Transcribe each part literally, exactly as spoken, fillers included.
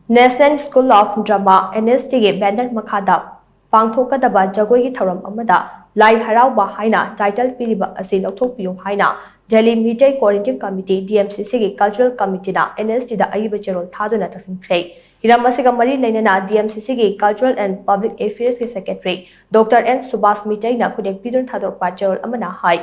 National School of Drama, N S D ꯒꯤ banner ꯃꯈꯥꯗ ꯄꯥꯡꯊꯣꯛꯀꯗꯕ ꯖꯒꯣꯏꯒꯤ ꯊꯧꯔꯝ ꯑꯃꯗ ꯂꯥꯏ ꯍꯔꯥꯎꯕ ꯍꯥꯏꯅ title ꯄꯤꯔꯤꯕ ꯑꯁꯤ ꯂꯧꯊꯣꯛꯄꯤꯌꯨ ꯍꯥꯏꯅ Delhi Meitei Coordinating Committee, D M C C ꯒꯤ Cultural Committee ꯅ N S D ꯗ ꯑꯏꯕ ꯆꯦꯔꯣꯜ ꯊꯥꯗꯨꯅ ꯇꯛꯁꯤꯟꯈ꯭ꯔꯦ꯫ ꯍꯤꯔꯝ ꯑꯁꯤꯒ ꯃꯔꯤ ꯂꯩꯅꯅ D M C C ꯒꯤ Cultural and Public Affairs ꯀꯤ Secretary Doctor N ꯁꯨꯕꯥꯁ ꯃꯤꯇꯩꯅ ꯈꯨꯗꯦꯡ ꯄꯤꯗꯨꯅ ꯊꯥꯗꯣꯔꯛꯄ ꯆꯦꯔꯣꯜ ꯑꯃꯅ ꯍꯥꯏ,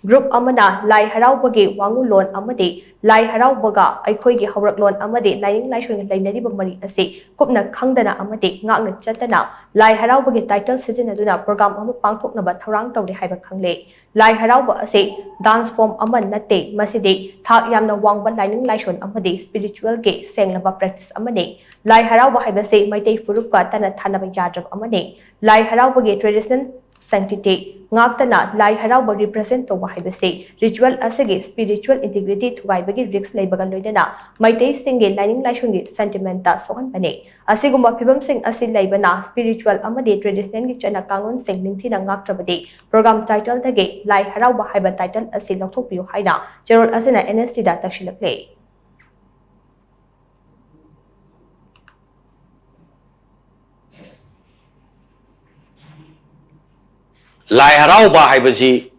group ꯑꯃꯅ ꯂꯥꯏ ꯍꯔꯥꯎꯕꯒꯤ ꯋꯥꯉꯨꯂꯣꯟ ꯑꯃꯗꯤ ꯂꯥꯏ ꯍꯔꯥꯎꯕꯒ ꯑꯩꯈꯣꯏꯒꯤ ꯍꯧꯔꯛꯂꯣꯟ ꯑꯃꯗꯤ ꯂꯥꯏꯅꯤꯡ ꯂꯥꯏꯁꯣꯟꯒ ꯂꯩꯅꯔꯤꯕ ꯃꯔꯤ ꯑꯁꯤ ꯀꯨꯞꯅ ꯈꯪꯗꯅ ꯑꯃꯗꯤ ꯉꯥꯛꯅ ꯆꯠꯇꯅ ꯂꯥꯏ ꯍꯔꯥꯎꯕꯒꯤ title ꯁꯤꯖꯤꯟꯅꯗꯨꯅ program ꯑꯃ ꯄꯥꯡꯊꯣꯛꯅꯕ ꯊꯧꯔꯥꯡ ꯇꯧꯔꯤ ꯍꯥꯏꯕ ꯈꯪꯂꯦ꯫ ꯂꯥꯏ ꯍꯔꯥꯎꯕ ꯑꯁꯤ dance form ꯑꯃ ꯅꯠꯇꯦ, ꯃꯁꯤꯗꯤ ꯊꯥꯛ ꯌꯥꯝꯅ ꯋꯥꯡꯕ ꯂꯥꯏꯅꯤꯡ ꯂꯥꯏꯁꯣꯟ ꯑꯃꯗꯤ spiritual ꯒꯤ ꯁꯦꯡꯂꯕ practice ꯑꯃꯅꯤ꯫ ꯂꯥꯏ ꯍꯔꯥꯎꯕ ꯍꯥꯏꯕꯁꯤ ꯃꯩꯇꯩ ꯐꯨꯔꯨꯞꯀ ꯇꯠꯅ ꯊꯥꯅꯕ ꯌꯥꯗ꯭ꯔꯕ ꯑꯃꯅꯤ꯫ ꯂꯥꯏ ꯍꯔꯥꯎꯕꯒꯤ traditional sanctity ꯉꯥꯛꯇꯅ ꯂꯥꯏ ꯍꯔꯥꯎꯕ represent ꯇꯧꯕ ꯍꯥꯏꯕꯁꯤ ritual ꯑꯁꯤꯒꯤ spiritual integrity ꯊꯨꯒꯥꯏꯕꯒꯤ risk ꯂꯩꯕꯒ ꯂꯣꯏꯅꯅ ꯃꯩꯇꯩꯁꯤꯡꯒꯤ ꯂꯥꯏꯅꯤꯡ ꯂꯥꯏꯁꯣꯟꯒꯤ sentiment ꯇ ꯁꯣꯛꯍꯟꯕꯅꯤ꯫ ꯑꯁꯤꯒꯨꯝꯕ ꯐꯤꯚꯝꯁꯤꯡ ꯑꯁꯤ ꯂꯩꯕꯅ spiritual ꯑꯃꯗꯤ traditional ꯒꯤ ꯆꯠꯅ ꯀꯥꯡꯂꯣꯟꯁꯤꯡ ꯅꯤꯡꯊꯤꯅ ꯉꯥꯛꯇ꯭ꯔꯕꯗꯤ program title ꯗꯒꯤ ꯂꯥꯏ ꯍꯔꯥꯎꯕ ꯍꯥꯏꯕ title ꯑꯁꯤ ꯂꯧꯊꯣꯛꯄꯤꯌꯨ ꯍꯥꯏꯅ ꯆꯦꯔꯣꯜ ꯑꯁꯤꯅ N S D ꯗ ꯇꯛꯁꯤꯜꯂꯛꯂꯤ꯫ ꯂꯥꯏ ꯍꯔꯥꯎꯕ ꯍꯥꯏꯕꯁꯤ,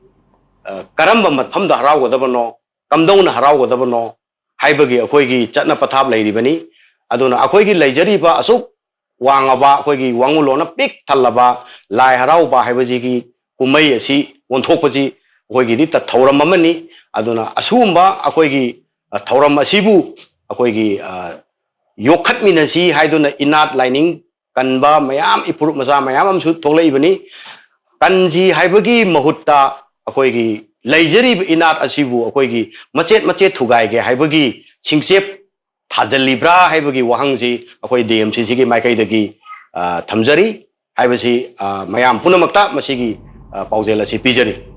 ꯑ, ꯀꯔꯝꯕ ꯃꯐꯝꯗ ꯍꯔꯥꯎꯒꯗꯕꯅꯣ, ꯀꯝꯗꯧꯅ ꯍꯔꯥꯎꯒꯗꯕꯅꯣ ꯍꯥꯏꯕꯒꯤ ꯑꯩꯈꯣꯏꯒꯤ ꯆꯠꯅ ꯄꯊꯥꯞ ꯂꯩꯔꯤꯕꯅꯤ꯫ ꯑꯗꯨꯅ ꯑꯩꯈꯣꯏꯒꯤ ꯂꯩꯖꯔꯤꯕ ꯑꯁꯨꯛ ꯋꯥꯡꯉꯕ, ꯑꯩꯈꯣꯏꯒꯤ ꯋꯥꯉꯨꯂꯣꯟꯅ ꯄꯤꯛ ꯊꯜꯂꯕ ꯂꯥꯏ ꯍꯔꯥꯎꯕ ꯍꯥꯏꯕꯁꯤꯒꯤ ꯀꯨꯝꯍꯩ ꯑꯁꯤ ꯑꯣꯟꯊꯣꯛꯄꯁꯤ ꯑꯩꯈꯣꯏꯒꯤꯗꯤ ꯇ-, ꯊꯧꯔꯝ ꯑꯃꯅꯤ꯫ ꯑꯗꯨꯅ ꯑꯁꯤꯒꯨꯝꯕ ꯑꯩꯈꯣꯏꯒꯤ, ꯑ, ꯊꯧꯔꯝ ꯑꯁꯤꯕꯨ ꯑꯩꯈꯣꯏꯒꯤ, ꯑ, ꯌꯣꯛꯈꯠꯃꯤꯟꯅꯁꯤ ꯍꯥꯏꯗꯨꯅ ꯏꯅꯥꯠ ꯂꯥꯏꯅꯤꯡ ꯀꯟꯕ ꯃꯌꯥꯝ, ꯏꯐꯨꯔꯨꯞ ꯃꯆꯥ ꯃꯌꯥꯝ ꯑꯃꯁꯨ ꯊꯣꯛꯂꯛꯏꯕꯅꯤ꯫ ꯀꯟꯁꯤ ꯍꯥꯏꯕꯒꯤ ꯃꯍꯨꯠꯇ ꯑꯩꯈꯣꯏꯒꯤ ꯂꯩꯖꯔꯤꯕ ꯏꯅꯥꯠ ꯑꯁꯤꯕꯨ ꯑꯩꯈꯣꯏꯒꯤ ꯃꯆꯦꯠ ꯃꯆꯦꯠ ꯊꯨꯒꯥꯏꯒꯦ ꯍꯥꯏꯕꯒꯤ ꯁꯤꯡꯆꯦꯞ ꯊꯥꯖꯤꯜꯂꯤꯕ꯭ꯔꯥ ꯍꯥꯏꯕꯒꯤ ꯋꯥꯍꯪꯁꯤ ꯑꯩꯈꯣꯏ D M C C ꯒꯤ ꯃꯥꯏꯀꯩꯗꯒꯤ, ꯑ, ꯊꯝꯖꯔꯤ ꯍꯥꯏꯕꯁꯤ, ꯑ, ꯃꯌꯥꯝ ꯄꯨꯝꯅꯃꯛꯇ ꯃꯁꯤꯒꯤ, ꯑ, ꯄꯥꯎꯖꯦꯜ ꯑꯁꯤ ꯄꯤꯖꯔꯤ꯫